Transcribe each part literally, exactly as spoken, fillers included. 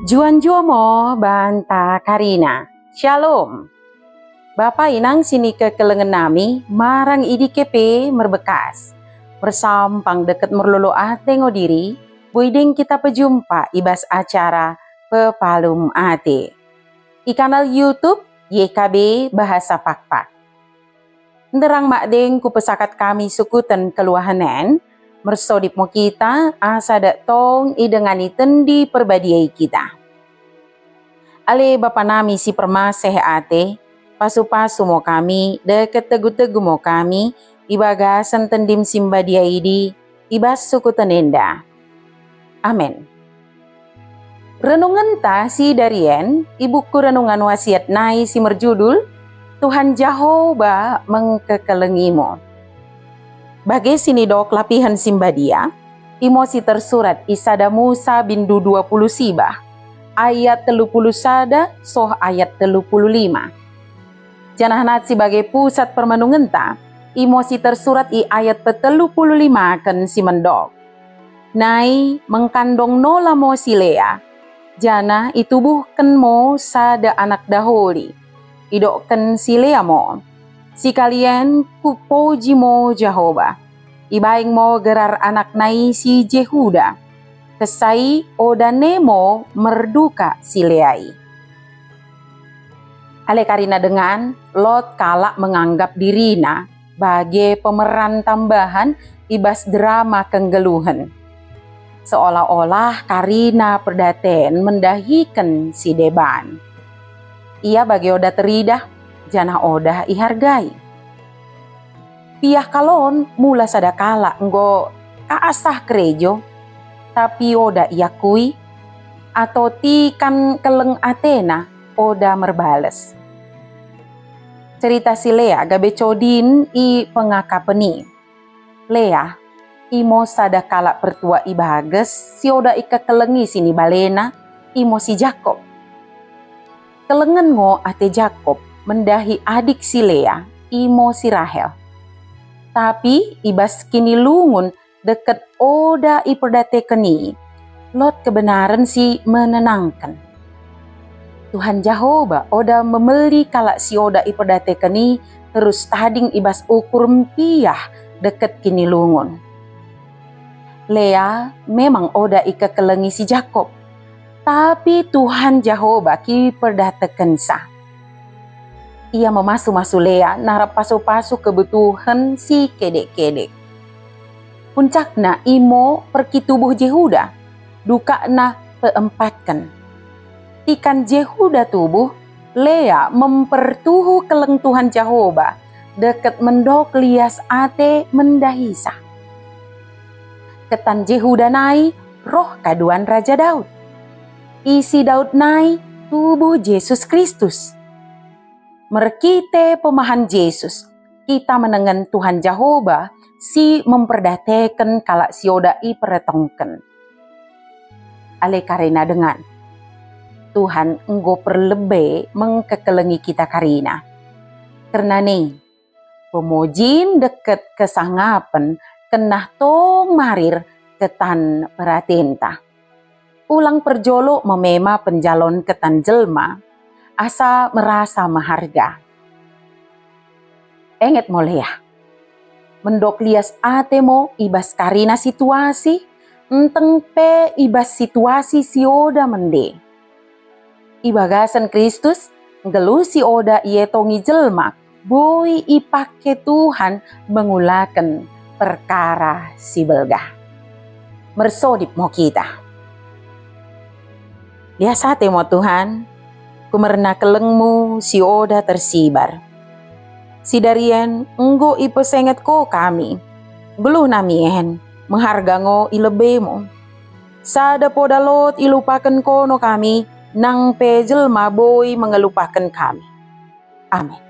Juan-juan mo banta karina. Shalom. Bapa inang si nikekelengen nami, marang idike pe merbekas. Mersampang deket merlolo ate ngo diri, boi deng kita pejumpa i bas acara Pepalum Ate. I kanal YouTube Y K B Bahasa Pakpak. Nderang mak deng kupesakat kami sukuten keluahen en, mersodip mo kita, asa dak tong idengani tendi perbadia i kita. Ale Bapa nami si permaseh ate, pasu-pasu mo kami, deket tegu-tegu mo kami, i bagasen tendim si mbadia idi, i bas sukuten enda. Amen. Renungenta si darien i buku Renungan Wasiat nai si merjudul, Tuhan Jehoba Mengkekelengimu. Bage si nidok lapihen si mbadia, imo si tersurat i sada Musa bindu dua puluh sibah, ayat telu puluh sada soh ayat telu puluh lima. Janah nat si bage pusat permenungenta, imo si tersurat i ayat petelu puluh limaken si mendok. Nai mengkandong nola mo si Lea, janah itubuhken mo sada anak daholi. Idokken si Lea mo, "Sikalien kupoji mo Jehoba. Ibaing mo gerar anak nai si Jehuda. Kesai oda ne mo merduka si Lea i." Ale karina dengan, lot kalak menganggap dirina bage pemeran tambahan i bas drama kenggeluhen. Seolah-olah karina perdaten mendahiken si deban. Ia bage oda teridah, janah oda ihargai. Piah kalon mula sada kalak enggo kasah kerejo, tapi oda iakui, atau tikan keleng atena oda merbales. Cerita si Lea gabe codin i pengakapen i. Lea, imo sada kalak pertua i bages si oda ikekelengi sinibalena, imo si Jakob. Kelengen ngo ate Jakob mendahi adik si Lea, imo si Rahel. Tapi i bas kinilungun deket oda iperdateken i, lot kebenaren si menenangken. Tuhan Jehoba oda memeli kalak si oda iperdateken i terus tading i bas ukur mpiah deket kinilungun. Lea memang oda ikekelengi si Jakob, tapi Tuhan Jehoba kiperdatekensa. Ia memasu-masu Lea narap pasu-pasu kebutuhen si kedek-kedek. Puncakna imo perkitubuh Jehuda, dukakna peempatken. Tikan Jehuda tubuh, Lea mempertuhu keleng Tuhan Jehoba, deket mendok lias ate mendahisa. Ketan Jehuda nai roh kaduan Raja Daud. Isi Daud nai tubuh Jesus Kristus. Merkite pemahan Jesus, kita menengen Tuhan Jehoba si memperdateken kalak si oda iperetongken. Ale karina dengan, Tuhan enggo perlebe mengkekelengi kita karina. Kerna ne, pemujin deket kesangapen kenah tong marir ketan peratenta. Ulang perjolo memema penjalon ketan jelma, asa merasa meharga. Enget mo Lea. Mendok lias ate mo i bas karina situasi, nteng pe i bas situasi si oda mende. I bagasen Kristus, nggeluh si oda ietongi jelma, boi ipake Tuhan mengulaken perkara si belgah. Mersodip mo kita. Lias ate mo Tuhan, kumerna kelengmu si oda tersibar. Sidarien enggo ipesenget ko kami, geluh nami en, meharga ngo i lebemu. Sada poda lot ilupaken kono kami, nang pe jelma boi mengelupaken kami. Amin.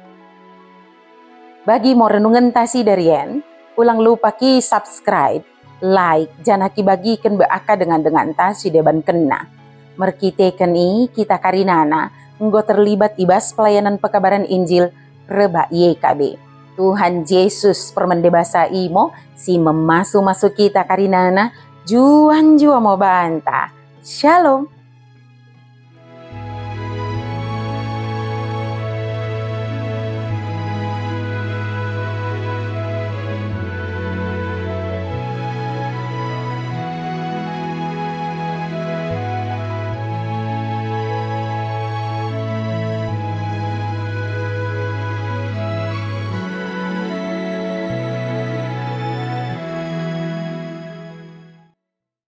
Bagi mo renungenta sidarien, ulang lupa ki subscribe, like, janah kibagiken be aka dengan-denganta si deban kena. Merkiteken i kita karinana enggo terlibat i bas pelayanan pekabaran Injil rebak Y K B. Tuhan Jesus permende basa imo si memasu-masu kita karinana, juah-juah mo banta. Shalom.